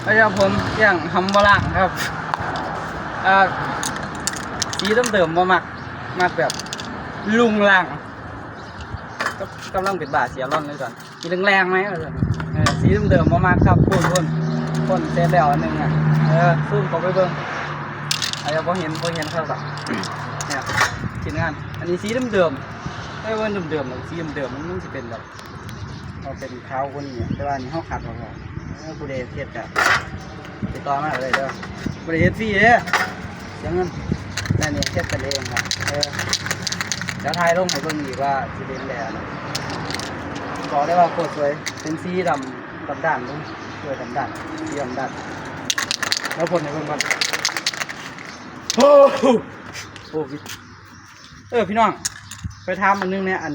ໄປກັບຜົມຢ່າງຫຳບໍ່ລ້າງຄັບ. ອ່າ ສີເດີມໆບໍ່ມັກ ມັກແບບລຸງລັງ. ກຳ ກຳລັງເປັນບ້າເສຍລອນເລີຍຕອນ ສີແລງໆໄໝວ່າຊັ້ນ. ເອີ ສີເດີມໆບໍ່ມັກຄັບ. ພຸ້ນໆ ພົ່ນເສັດແລ້ວອັນໜຶ່ງອະ. ເອີ ຊູມເຂົ້າໄປເບິ່ງ ອາດຈະບໍ່ເຫັນ ບໍ່ເຫັນຄັບ. ເນຍ ທີມງານ ອັນນີ້ສີເດີມໆ ເອີ ມັນເດີມໆ ສີເດີມໆ ມັນ ມັນຊິເປັນແບບ ເຮົາເປັນຂາວກວ່ານີ້ ແຕ່ວ່າອັນນີ້ເຮົາຂັດອອກແລ້ວ. ເອີ ຜູ້ໃດເຮັດກະຕິດຕໍ່ມາໄດ້ເດີ ບໍ່ໄດ້ເຮັດຟຣີເດ້ ເສຍເງິນ. ແນວນີ້ເຮັດກັນເອງຄັບ. ເອີ ດຽວຖ່າຍລົງໃຫ້ເບິ່ງອີກວ່າຊິເປັນແບບໃດ. ບອກໄດ້ວ່າໂຄດສວຍ ເປັນສີດຳ ດຳດ້ານເລີຍ ສວຍດຳດ້ານ ສີດຳດ້ານ. ແລ້ວພົ່ນໃຫ້ເບິ່ງກ່ອນ. ໂອ້ ໂຄວິດ. ເອີ ພີ່ນ້ອງ ໄປຖາມອັນໜຶ່ງແດ່ ອັນ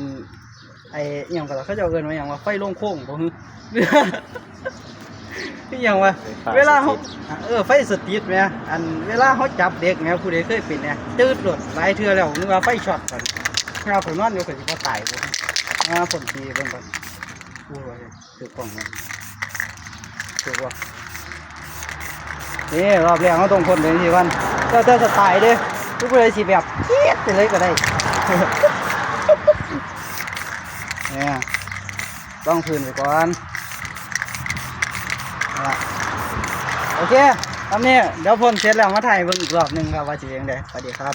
ໄອ້ ອີ່ຫຍັງກໍ ເຂົາເຈົ້າເອີ້ນວ່າຫຍັງວະ ໄຟລົງໂຄ້ງບໍ່ ຫື ອີ່ຫຍັງວະ ໄຟຟ້າ ເວລາເຮົາ ສະຕິດ ເອີ ໄຟສະຕິດແໝ ອັນເວລາເຮົາຈັບເດັກແໝ ຜູ້ໃດເຄີຍເປັນແດ່ ຈືດໂລດ. ຫຼາຍເທື່ອແລ້ວ ນຶກວ່າໄຟຊັອດ ບັດນີ້ ເຮົາໄປນອນຢູ່ ຂ້ອຍຊິບໍ່ຕາຍບໍ່ ອ່າ ພົ່ນສີເບິ່ງກ່ອນ. ໂອ້ຍ ຖືກກ້ອງເນາະ ຖືກບໍ່? ນີ້ ຮອບແລກເຮົາຕ້ອງພົ່ນເປັນຈັ່ງຊີ້ກ່ອນ ແລ້ວແຕ່ສະໄຕເດ້ ຄືຜູ້ໃດຊິແບບກຽດໄປເລີຍກໍໄດ້. ນີ້ ລອງພື້ນໄປກ່ອນ. ໂອເຄ ສ່ຳນີ້ ດຽວພົ່ນເສັດແລ້ວມາຖ່າຍເບິ່ງອີກລອບໜຶ່ງຄັບ ວ່າຊິເປັນຈັ່ງໃດ. ສະຫວັດດີຄັບ.